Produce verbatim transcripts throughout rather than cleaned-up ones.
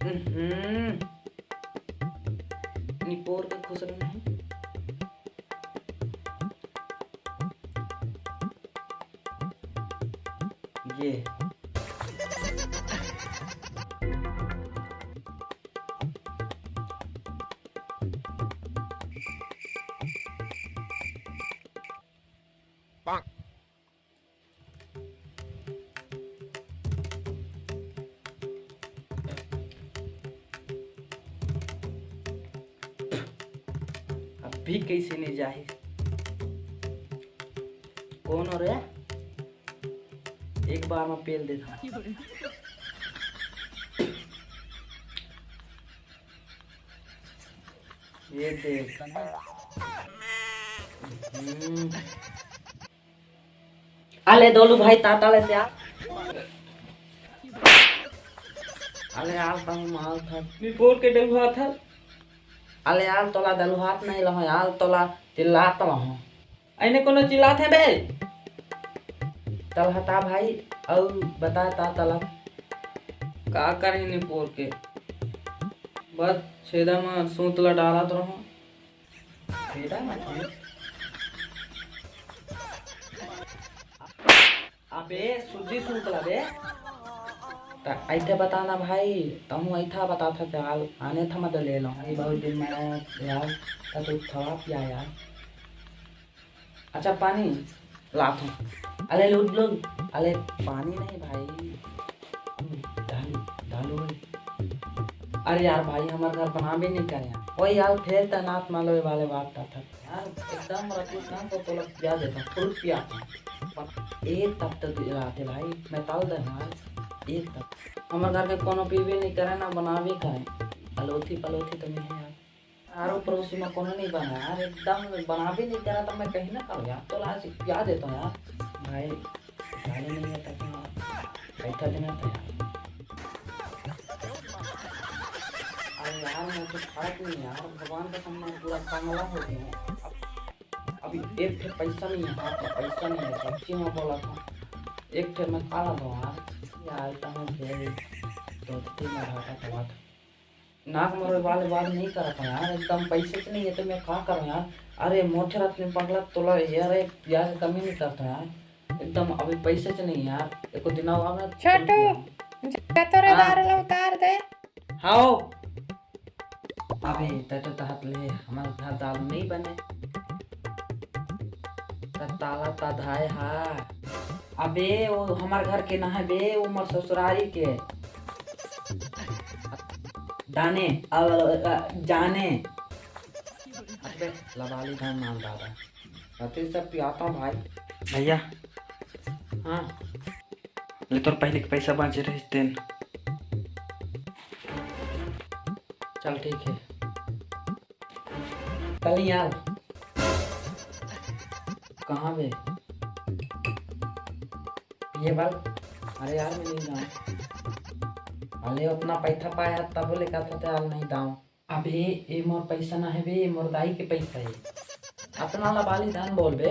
हम्म, निपोर के खुश रहना है। ये। अभी कैसे नहीं जाही? कौन हो रे? एक बार में पेल देता। ये देख। हम्म। अले दोलू भाई, ताता ले त्या। अले आल तहूँ माल था। निपोर के डलुआ था। अले आल तोला डलुआत नहीं लहो, आल तोला चिल्लात लहो। अइने कोनो चिल्लात हे बे? तलहता भाई, अउ बता ता तलक। का करही निपोर के? बस छेदा म सूत ल डालत रहो। छेदा म सूत? अबे सुजी सूत ल बे। त अइथे बता ना भाई, तहूँ अइथा बतात हस यार, आने था मत ले लो। अरे बहुत दिन में आया यार, त तू थोड़ा पिया यार। अच्छा, पानी लात हूँ। अले लूट लूट, अले पानी नहीं भाई, दालू, दालू है। अरे यार भाई, हमार घर बनाबे नहीं करे यार। ओए यार, फेर तैनात मालो वाले बात था, था। यार, एकदम रखी ना तो तोला पिया देता, फुल पिया था। एक तक तो दिलाते भाई, मैं ताल दे हमार, एक तक। हमार घर के कोनो पीबे नहीं करे ना बनाबे करे। अलोथी पलोथी तो नहीं है यार। आरो पड़ोसी में कोनो नहीं बना यार, एकदम बनाबे नहीं करा तो मैं कहीं ना करूँ यार, तो लाज पिया देता हूँ यार। भाई, गाली नहीं है तक ना, बैठा देना था यार। अरे यार, मैं तो खात नहीं यार, भगवान का सामने पूरा कंगला हो गया हूँ। अब, अभी एक ठे पैसा नहीं है हाथ में, पैसा नहीं है, सच्ची में बोला था। एक ठे मैं काला दो यार, यार, तमन के दोस्ती में भागा तबत। नाक मरोए वाले बात नहीं करत हूँ यार, एकदम पैसे से नहीं है तो मैं का करूँ यार। अरे मोटे रात में पगला तोला यार, एक प्याज की कमी नहीं करता यार, एकदम अभी पैसे से नहीं यार, एको दिन आवा मैं छोटू, जा तो रे हाँ। दारू ला उतार दे। हाओ। अबे तै तो तहत ले हमार घर दारू नहीं बने। त ताला त धाय हा। अबे वो हमार घर के ना है बे, वो मोर ससुरारी के। दाने, अ, अ, जाने। अबे लबाली धान माल दादा। अति सब पियाता हूँ भाई। भैया। हाँ। ले तोर पहले के पैसा बांचे रहिस तेन। चल ठीक है। चल यार। कहाँ बे? ये बाल। अरे यार, मैं नहीं जाऊँ। अरे उतना पैसा पाया है, तब ले कहता था यार, नहीं दाऊँ। अबे, ये मोर पैसा ना है बे, ये मोर दाई के पैसा है। अतना लबाली धन बोल बे।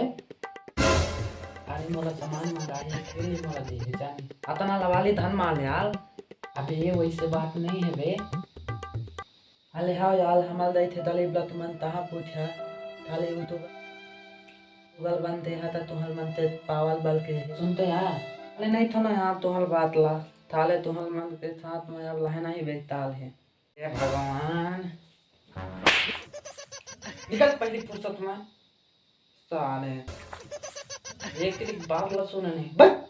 अरे मोला सामान मंगाए है, फिर ये मोला दे दे जाने। अतना लबाली धन माल यार। अबे, ये वैसे बात नहीं है बे। अले हाँ यार, हमार दाई थे तले बला तुमन तहाँ पूछा। थाले YouTube, Google बनते हा त तुहल मन ते पावल बल के। सुनते यार। अरे नहीं थो ना यार, तुहल बात ला। थाले तुहल मन के साथ में अब लहना ही बेताल है। हे भगवान। निकल पहली फुर्सत में। साले। एक तेरी बात ला सुने नहीं। बस।